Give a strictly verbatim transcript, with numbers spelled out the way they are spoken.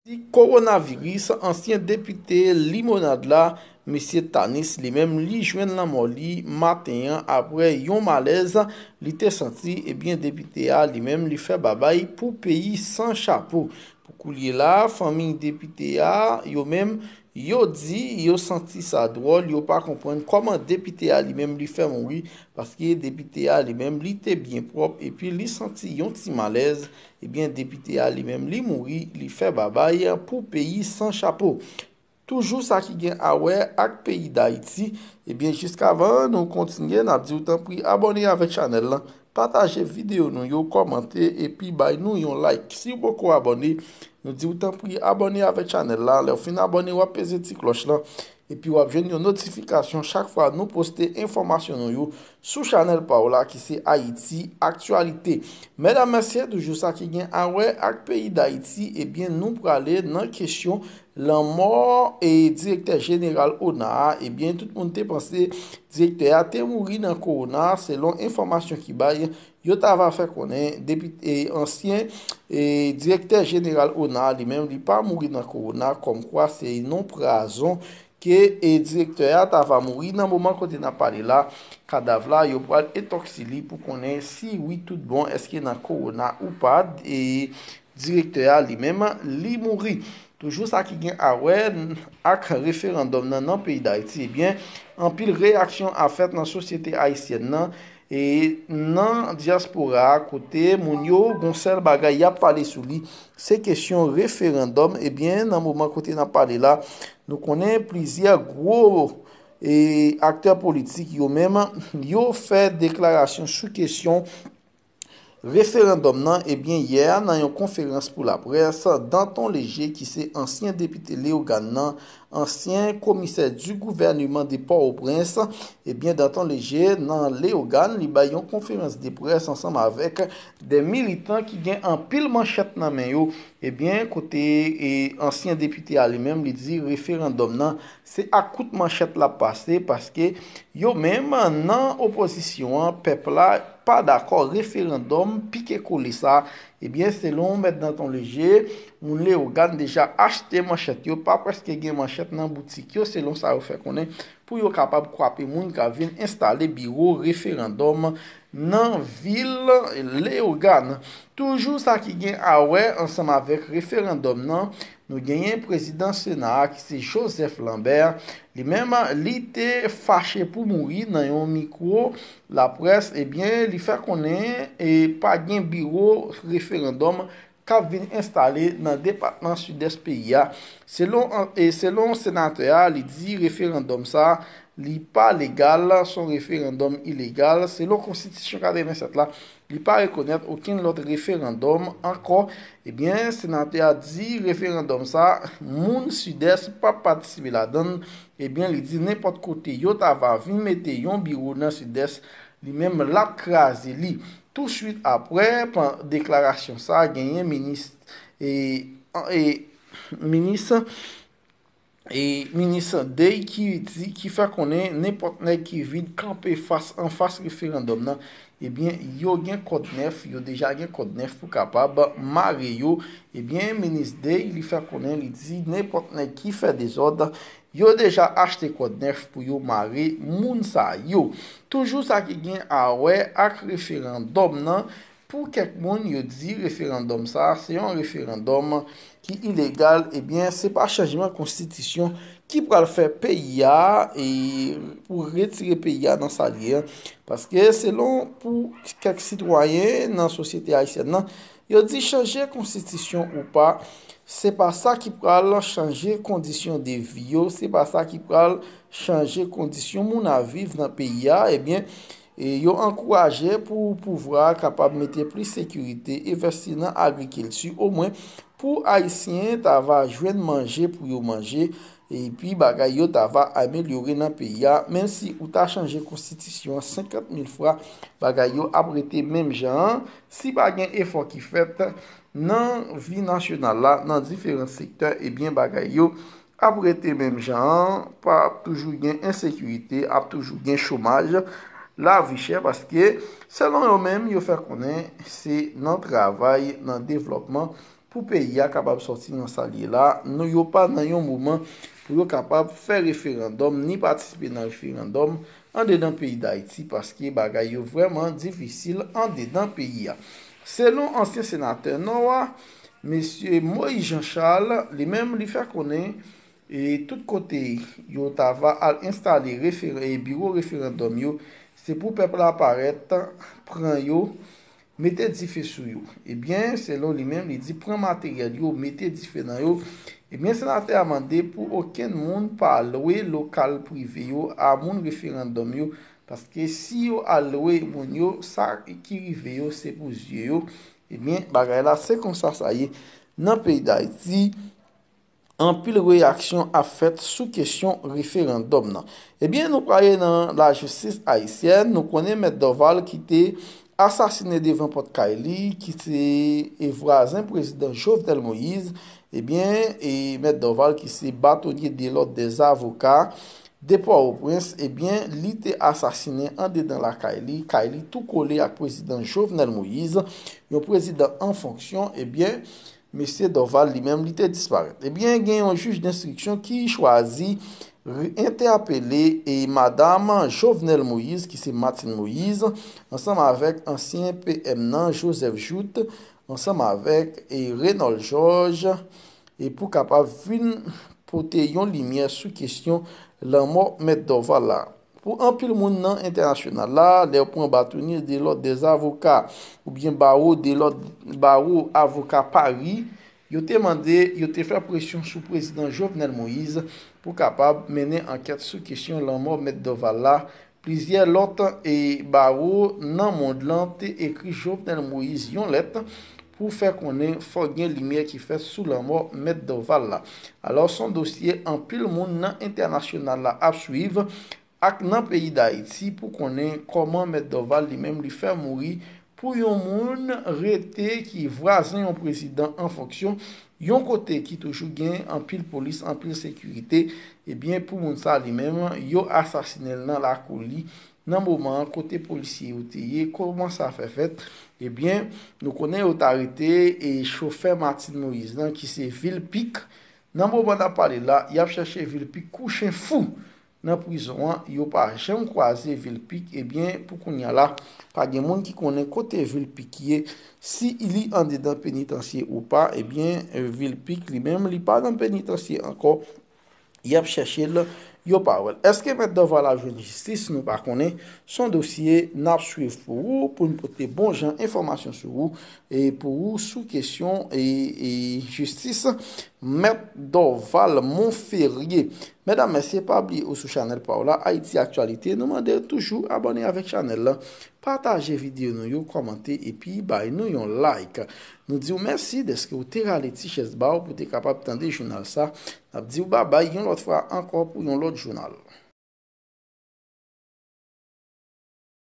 Ti kowonaviris, ansyen depite Limonad la, mesye Tanis, li menm, li jwenn lanmò li maten an apre yon malèz li te santi. Ebyen, depite a, li menm, li fè babay pou peyi san chapo. Pou koulye la, fanmi depite a, yo menm, yo di yo santi sa dwòl, yo pa konprann kòman depite a, li menm, li fè mouri, paske depite a, li menm, li te byen pwòp, epi li santi yon ti malèz. Ebyen, depite a, li menm, li mouri, li fè babay pou peyi san chapo. Toujou sa ki gen a wè ak peyi Dayiti, ebyen, jiskavan nou kontinye, n ap di w tanpri abòne avèk chanèl lan, pataje videyo nou yo, kòmante, epi bay nou yon like. Si w poko abòne, nou di w tanpri abòne avèk chanèl la. Lè w fin abòne, w ap peze ti klòch lan, epi w ap jwenn yon notifikasyon chak fwa nou poste enfòmasyon nou yo sou chanèl pa w la, ki se Ayiti Aktyalite. Medam, mesye, toujou sa ki gen a wè ak peyi Dayiti, ebyen, nou prale nan kesyon lanmò e direktè jeneral ona a. Ebyen, tout moun te panse direktè a te mouri nan kowona, selon enfòmasyon ki bay, yo ta va fè konnen depi, e, ansyen, e, direktè jeneral ona a, li menm, li pa mouri nan kowona, kòmkwa se yon pwazon ke, e, direktè a ta va mouri. Nan moman kote n ap pale la, kadav la, yo pral etòksi li pou konnen si wi tout bon, èske nan kowona ou pa, e, direktè a li menm, li mouri. Toujou sa ki gen a wè ak referandòm nan nan peyi Dayiti, ebyen, anpil reyaksyon ap fèt nan sosyete ayisyèn nan, e nan dyaspora a, kote moun yo gon sèl bagay y ap pale sou li, se kesyon referandòm. Ebyen, nan moman kote n ap pale la, nou konnen plizyè gwo, e, aktè politik yo menm, yo fè deklarasyon sou kesyon referandòm nan. Ebyen, yè a, nan yon konferans pou laprès, Danton Léger, ki se ansyen depite Leyogàn nan, ansyen komisè di gouvèneman de Pòtoprens, ebyen, Danton Léger, nan Leyogàn, li bay yon konferans de près ansanm avèk de militan ki gen anpil manchèt nan men yo. Ebyen, kote, e, ansyen depite a li menm, li di referandòm nan, se ak kout manchèt l ap pase, paske yo menm, nan opozisyon an, pèp la pa dakò, referandòm pike kole sa. Ebyen, selon Mèt Danton Léger, moun Leyogàn deja achte manchèt yo, pa prèske gen manchèt nan boutik yo, selon sa yo fè konnen, pou yo kapab kwape moun k ap vin enstale biwo referandòm nan vil Leyogàn. Toujou sa ki gen a wè ansanm avèk referandòm nan, nou genyen prezidan Sena a ki se Joseph Lambert. Li menm, li te fache pou mouri nan yon mikwo laprès, ebyen, li fè konnen e pa gen biwo referandòm k ap vin enstale nan depatman Sidès peyi a. Selon, e selon senatè a, li di referandòm sa, li pa legal, se yon referandòm ilegal. Selon konstitisyon katrevennsèt la, li pa rekonèt okenn lòt referandòm ankò. Ebyen, senatè a di referandòm sa, moun Sidès p ap patisipe ladan l. Ebyen, li di nenpòt kote yo ta va vin mete yon biwo nan Sidès, li menm l ap kraze li. Touswit apre, pan deklarasyon sa, genyen minis, e, e, minis, e, minis Dey ki di, ki fè konnen nenpòt nèg ki vin kanpe fas anfas referandòm nan, ebyen, yo gen kòd nèf, yo deja gen kòd nèf pou kapab mare yo. Ebyen, minis Dey, li fè konnen, li di nenpòt nèg ki fè dezòd, yo deja achte kòd nèf pou yo mare moun sa yo. Toujou sa ki gen a wè ak referandòm nan, pou kèk moun, yo di referandòm sa, se yon referandòm ki ilegal, ebyen, se pa chanjman konstitisyon ki pral fè peyi a, e pou retire peyi a nan sa l ye a. Paske selon pou kèk sitwayen nan sosyete ayisyèn nan, yo di chanje konstitisyon ou pa, se pa sa ki pral chanje kondisyon de vi yo, se pa sa ki pral chanje kondisyon moun ap viv nan peyi a, ebyen, e yo ankouraje pou pouvwa a kapab mete plis sekirite, envesti nan agrikilti, omwen pou Ayisyen ta va jwenn manje pou yo manje, epi bagay yo ta va amelyore nan peyi a. Menm si ou ta chanje konstitisyon an senkant mil fwa, bagay yo ap rete menm jan an. Si pa gen efò ki fèt nan vi nasyonal la, nan diferan sektè, ebyen, bagay yo ap rete menm jan an, pa ap toujou gen ensekirite, ap toujou gen chomaj, lavi chè, paske selon yo menm, yo fè konnen se nan travay, nan devlòpman, pou peyi a kapab sòti nan sa l ye la. Nou, yo pa nan yon moman pou yo kapab fè referandòm ni patisipe nan referandòm andedan peyi Dayiti, paske bagay yo vrèman difisil andedan peyi a. Selon ansyen senatè Nò a, mesye Moïse Jean Charles, li menm, li fè konnen e tout kote yo ta va al enstale refere- e biwo referandòm yo, se pou pèp la parèt, pran yo, mete dife sou yo. Ebyen, selon li menm, li di pran materyèl yo, mete dife nan yo. Ebyen, senatè a mande pou okenn moun pa lwe lokal prive yo a moun referandòm yo, paske si yo al lwe moun yo, sa ki rive yo, se pou zye yo. Ebyen, bagay la, se konsa sa ye nan peyi Dayiti. Anpil reyaksyon ap fèt sou kesyon referandòm nan. Ebyen, nou prale nan lajistis ayisyèn. Nou konnen Mèt Dorval ki te asasinen devan pòt kay li, ki se, e, vwazen prezidan Jovenel Moïse. Ebyen, e, Mèt Dorval ki se batonye de lòd dèz avoka de Pòtoprens, ebyen, li te asasinen andedan lakay li, kay li tou kole ak prezidan Jovenel Moïse, yon prezidan an fonksyon. Ebyen, mesye Dorval li menm, li te disparèt. Ebyen, gen yon jij denstriksyon ki chwazi re- entèpele e madam Jovenel Moïse, ki se Martine Moïse, ansanm avèk ansyen P M nan, Joseph Jouthe, ansanm avèk, e, Renold Georges, e pou kapab vin pote yon limyè sou kesyon lanmò Mèt Dorval la. Pou anpil moun nan entènasyonal la, lè yo pran batonye de lòd dèz avoka oubyen bawo de lòd, bawo avoka Pari, yo te mande, yo te fè presyon sou prezidan Jovenel Moïse pou kapab mennen ankèt sou kesyon lanmò Mèt Dorval la. Plizyè lòt, e, bawo nan mond lan te ekri Jovenel Moïse yon lèt pou fè konnen fòk gen limyè ki fèt sou lanmò Mèt Dorval la. Alò, se yon dosye anpil moun nan entènasyonal la ap swiv, ak nan peyi Dayiti, pou konnen kòman Mèt Dorval li menm li fè mouri, pou yon moun rete ki vwazen yon prezidan an fonksyon, yon kote ki toujou gen anpil polis, anpil sekirite. Ebyen, pou moun sa li menm, yo asasinen l nan lakou li, nan moman an kote polisye yo te ye. Kòman sa fè fèt? Ebyen, nou konnen yo t arete e chofè Martine Moïse lan, ki se Vilpique. Nan moman n ap pale la, y ap chèche Vilpique kou chen fou nan prizon an. Yo pa janm kwaze Vilpique. Ebyen, pou kounye a la, pa gen moun ki konnen kote Vilpique ye, si li andedan penitansye ou pa. Ebyen, Vilpique li menm, li pa nan penitansye ankò. Y ap chèche l, yo pa wè l. Èske Mèt Dorval ap jwenn jistis? Nou pa konnen. Se yon dosye n ap swiv pou ou, pou n pote bon jan enfòmasyon sou ou, e pou ou sou kesyon, e, e jistis Mèt Dorval Monferrier. Medam, mesye, pa bliye ou sou chanèl pa w la, Ayiti Aktyalite. Nou mande w toujou abòne avèk chanèl la, pataje videyo nou yo, kòmante, epi bay nou yon like. Nou di w mèsi dèske w te rale ti chèz ba w pou w te kapab tande jounal sa. N ap di w babay yon lòt fwa ankò pou yon lòt jounal.